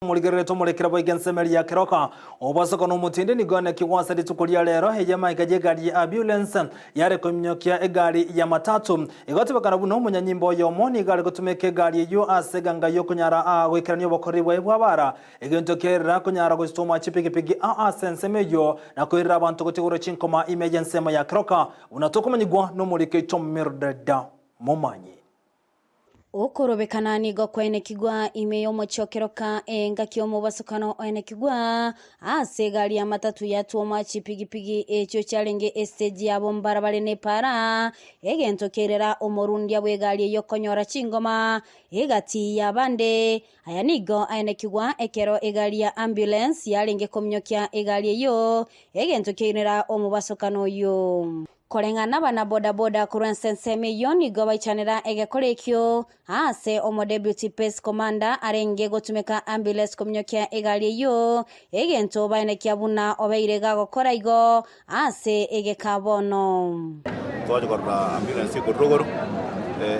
Morigerere tomorekere boigo ensemo eria ya keroka. Obosoko na omotindi nigo enekigwe ase rituko ria rero, eye amaiga y'egari ya ambulance yare koiminyokia egari ya matatu. Egotebekana buna omonyanyimbo oyomo nigo are gotumeka egari eyio ase eganga y'okonyara goikerania obokoreri bwaye bw'abaara, egento kiairera konyara gositoma chipigipigi ao ase ensemo eyio na koirera abanto gotigorwa chinkoma ime y'ensemo ya keroka, buna tokomanyigwa nomoriki oito Mildred Momanyi. Okorobekana nigo kwaenekigwa ime y'omochie o Keroka engaki omobasokano oenekigwa ase egari y'amatatu yatwoma chipigipigi echio chiarenge estage yabo mbarabare nepaara, egento kiairera omorundia bw'egari eyio konyora chingoma egati y'abande. Aya nigo aenekigwa ekero egari ya ambulance yarenge kominyokia egari eyio, egento kiairera omobasokano oyio. Koreng'ana nabana bodaboda korwa ense ensemo eyio nigo baichanera egekora ekio aase omodeputy pace commander arenge gotumeka ambulance kominyokia egari eyio, egento baenekia buna obeire gagokora igo ase egeka bono. Twacha korora ambulance ekorwa rogoro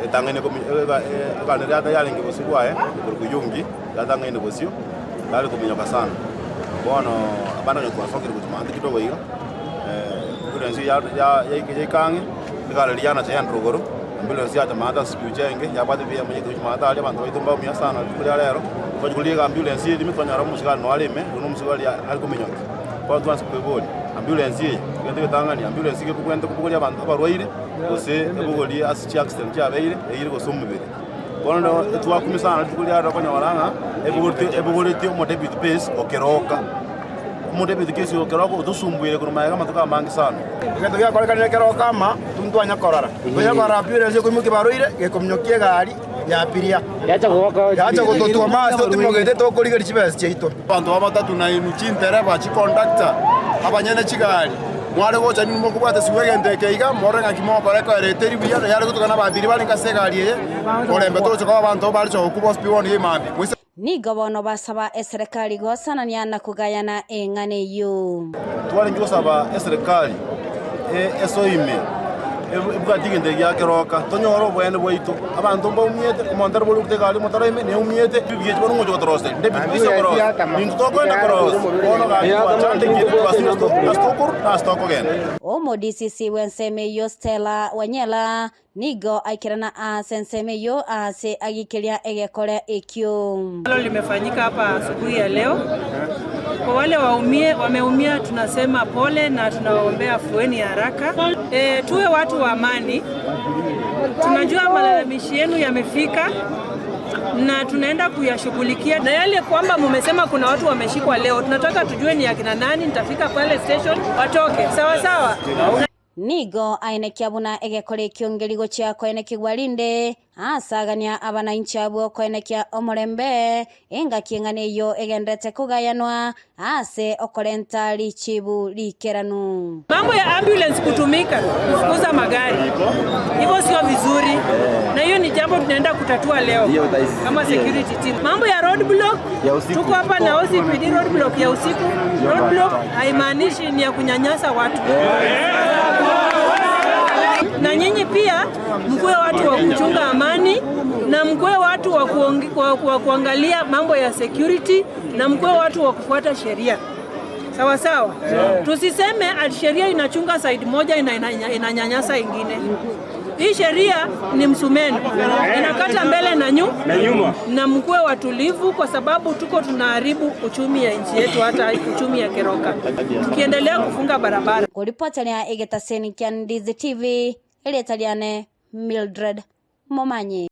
etang'aine egari neria yarenge bosio bwaye ekorokwa Yongi yatang'aine bosio yare kominyoka sana. Bono abana onye twasokire gochia maate kidogo iga. Ambulance yaika ang'e, egari eria yanacha yaenda rogoro, ambulance yacha maate ase chibicha enge, yabwata ebiya yamoiyeka gochia maate aria, abanto baito mbaumia sana rituko ria rero, twachia korigia ambulance eria ime twanyora omosigari noyo are ime, oyio nomosigari are kominyokia. Bono twansa koeboria, ambulance eye, egento egetang'ani, ambulance iga ekobwenerete kobogoria abanto abarwaire, gose ebogorie ase chiaccident chiabeire, eire gose omobere. Bono twakumia sana rituko ria rero okonyora ng'a ebogoretie omodeputy pace o Keroka. Omodeputy pace o Keroka otosumbuire korwa magega amatuko amange sana. Egento giakorekanire ekero okama, intwe ntwanya korora. Twanya korora ambulance ekoimokia barwaire, gekominyokia egari ya abiria. Yacha gototwoma ase totimogete tokorigeria chibesa chiaito. Abanto ba matatu nainwe chintereba, chikondakta, abanyene chigari, mware gocha inwe mokobwata esubu egento eke iga, morore ng'aki mogokora ekoera eteri buya, na yare gotoka nababiri barenge ase egari eye, korembe togocha koba abanto bare chogokwa bonsi pi bono iga mambia. Moise. Nigo bono basaba eserekari gosanania na kogayana eng'ana eyio. Twarenge gosaba eserekari esoime ebwati egento eke gia keroka, tonyore oboene bwaito. Abanto mbaumiete, omonto tari bori gotega aria omotaro ime, neumiete, ebibicha ebi bono ngocha gotoroseria, nde ebinto biise korosia, ninto tokoenda korosia, bono gaki twachandekire, twasire ase tokorwa na ase tokogenda. Omodisisi bw'ensemo eyio Stella Wanyela Nigo aikerana aase ensemo eyio aase agikeria egekore ekio. Ambalo limefanyika hapa asubuhi ya leo. Kwa wale waumie, wameumia tunasema pole na tunawaombea afueni ya haraka. E, tuwe watu wa amani. Tunajua malalamishi yenu yamefika na tunaenda kuyashughulikia, na yale kwamba mumesema kuna watu wameshikwa leo, tunataka tujue ni akina nani. Nitafika pale station watoke sawa sawa. Nigo aenekia buna egekora ekio ngeri gochia koenekigwa rinde, aasagania abanainchi abwo koenekia omorembe, engaki eng'ana eyio egenderete kogayanwa ase okorenta richibu riikeranu. Mambo ya ambulance kutumika kufukuza magari hivyo sio vizuri, na hiyo ni jambo tunaenda kutatua leo kama security team. Mambo ya road block, tuko hapa na OCPD road block ya usiku. Road block haimaanishi ni ya kunyanyasa watu na nyinyi pia mkuwe watu wa kuchunga amani na mkuwe watu wa, wa, wa kuangalia mambo ya security na mkuwe watu wa kufuata sheria sawa sawa. Tusiseme ati sheria inachunga side moja inanyanyasa ina, ina ingine. Hii sheria ni msumeno inakata mbele na nyuma, na mkuwe watulivu, kwa sababu tuko tunaharibu uchumi ya nchi yetu, hata uchumi ya Keroka tukiendelea kufunga barabara. Koripoteria egetaseni kia Ndizi TV, erieta riane Mildred Momanyi.